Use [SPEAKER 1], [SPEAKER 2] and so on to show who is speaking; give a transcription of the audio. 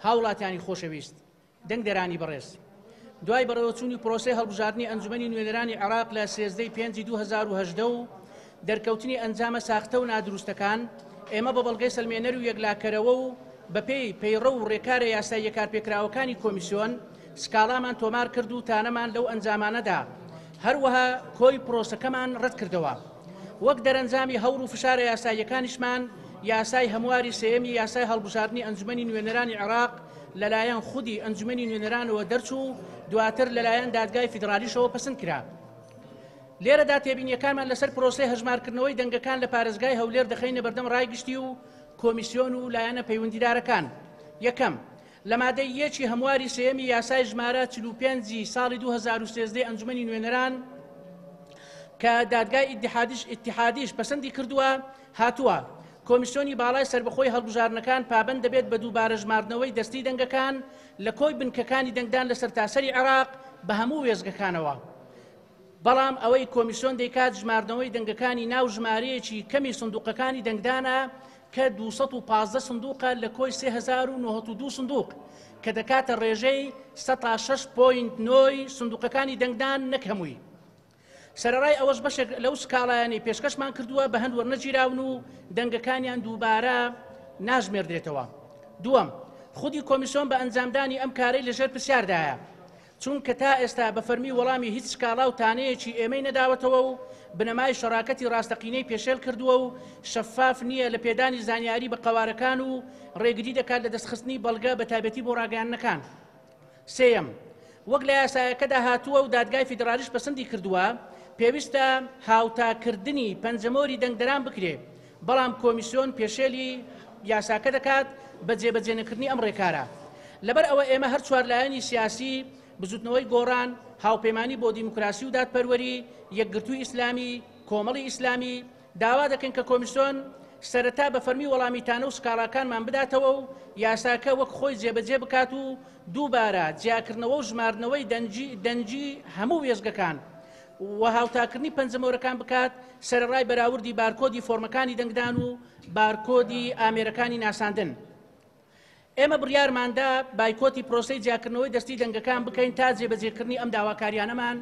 [SPEAKER 1] هاوڵاتیانی خۆشەویست، دەنگدەرانی بەڕێز، دوای بەڕێوەچوونی پرۆسەی هەڵبژاردنی ئەنجومەنی نوێنەرانی عێراق لە 13 ی پێنجی 2018 و دەرکەوتنی ئەنجامە ساختە و نادروستەکان، ئێمە بە بەڵگەی سەلمێنەر و یەکلاکەرەوە و بەپێی پەیڕەو و ڕێکارە یاساییە کارپێکراوەکانی کۆمیسیۆن سکاڵامان تۆمار کرد و تانەمان لەو ئەنجامانە دا، هەروەها کۆی پرۆسەکەمان ڕەتکردەوە. وەک دەرەنجامی هەوڵ و فشارە یاساییەکانیشمان، یاسای هەمواری سێیەمی یاسای هەڵبژاردنی ئەنجومەنی نوێنەرانی عێراق لەلایەن خودی ئەنجومەنی نوێنەرانەوە دەرچوو و دواتر لەلایەن دادگای فیدرالیشەوە پەسند کرا. لێرەدا تێبینییەکانمان لەسەر پرۆسەی هەژمارکردنەوەی دەنگەکان لە پارێزگای هەولێر دەخەینە بەردەم ڕای گشتی و کۆمیسیۆن و لایەنە پەیوەندیدارەکان. یەکەم، لە مادەی یەکی هەمواری سێیەمی یاسای ژمارە 45 ی ساڵی 2013 ئەنجومەنی نوێنەران کە دادگای ئیتحادیش ئیتحادیش پەسەندی کردووە هاتووە، کۆمیسیۆنی باڵای سەربەخۆی هەڵبژاردنەکان پابەند دەبێت بە دووبارە ژماردنەوەی دەستی دەنگەکان لە کۆی بنکەکانی دەنگدان لە سەرتاسەری عێراق بە هەموو وێستگەکانەوە. بەڵام ئەوەی کۆمیسیۆن دەیکات ژماردنەوەی دەنگەکانی ناو ژمارەیەکی کەمی سندوقەکانی دەنگدانە کە 215 سندوقە لە کۆی 3092 سندوق کە دەکاتە ڕێژەی 6.9 سندوقەکانی دەنگدان نەک هەمووی. سەرەڕای ئەوەش بەشێک لەو سکاڵایانەی پێشکەشمان کردووە بە هەند وەرنەگیراون و دەنگەکانیان دووبارە ناژمێردرێتەوە. دووەم، خودی کۆمیسیۆن بە ئەنجامدانی ئەم کارەی لەژێر پرسیاردایە، چونکە تا ئێستا بە فەرمی وەڵامی هیچ سکاڵا و تانەیەکی ئێمەی نەداوەتەوە و بنەمای شەراکەتی ڕاستەقینەی پێشێل کردووە و شەفاف نییە لە پێدانی زانیاری بە قەوارەکان و ڕێگری دەکات لە دەستخستنی بەڵگە بە تایبەتی بۆ ڕاگەیاندنەکان. سێیەم، وەک لە یاسایەکەدا هاتووە و دادگای فیدڕالیش پەسندی کردووە، پێویستە هاوتاکردنی پەنجەمۆری دەنگدەران بکرێ، بەڵام کۆمیسیۆن پێشێلی یاساکە دەکات بە جێبەجێنەکردنی ئەم ڕێکارە. لەبەر ئەوە ئێمە هەر چوار لایەنی سیاسی، بزوتنەوەی گۆڕان، هاوپەیمانی بۆ دیموکراسی و دادپەروەری، یەکگرتووی ئیسلامی، کۆمەڵی ئیسلامی، داوا دەکەین کە کۆمیسیۆن سەرەتا بە فەرمی وەڵامی تانە و سکاڵاکانمان بداتەوە و یاساکە وەک خۆی جێبەجێ بکات و دووبارە جیاکردنەوە و ژماردنەوەی دەنگی هەموو وێستگەکان و هاوتاکردنی پەنجەمۆرەکان بکات سەرەڕای بەراوردی بارکۆدی فۆرمەکانی دەنگدان و بارکۆدی ئامێرەکانی ناساندن. ئێمە بڕیارماندا بایکۆتی پرۆسەی جیاکردنەوەی دەستی دەنگەکان بکەین تا جێبەجێکردنی ئەم داواکاریانەمان.